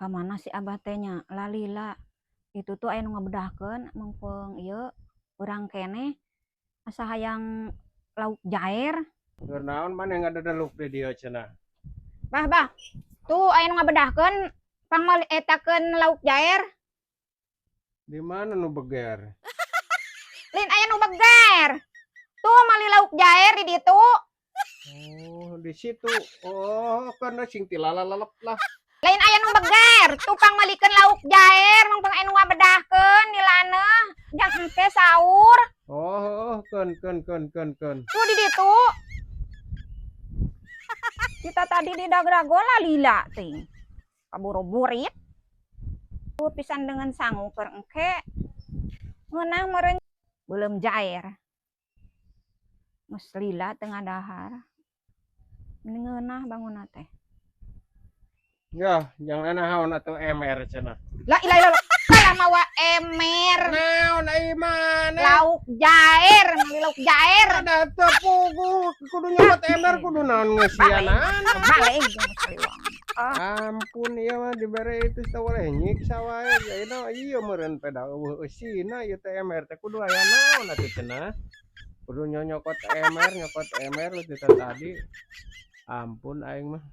Ka mana si Abah teh nya? Lalila. Itu tuh aya nu ngabedahkeun meungpeung ieu urang keneh asa hayang lauk jair. Keur naon maneh ngadedeluk di dieu cenah? Bah, bah. Tuh aya nu ngabedahkeun pang etakeun lauk jair. Di mana nu beger? Lain aya nu beger. Tuh mali lauk jair di ditu. Oh, di situ. Oh, kan sing tilalalelep lah. Lain aya nu beger, tukang malikeun lauk jair, mangpang aya nu ngabedahkeun di laneuh. Jang engke saur. Oh, keun keun keun keun keun. Tuh di ditu. Kita tadi di dagrago lila ting. Kaburu burit. Tuh pisan dengan sangu keur engke. Ngeunah meureun belum jair. Geus lila tengah dahar. Mending ngeunah bangunna teh. Ya, jangan naon atuh emer cenah. La ilaha illallah. Kalah mawa emer. Naon ai maneh? Lauk jair, meuli lauk jair. Ada teu puguh kudu nyokot ember, kudu naon ngeusianan. Balik jeung saliwang. Ah, Ampun, ieu mah dibere itu teh boleh nyiksa wae. Ayeuna ieu meureun peda euweuh eusina ieu teh, ember teh kudu aya naon atuh cenah. Kudu nyokot ember, nyokot ember lu teh tadi. Ampun aing mah.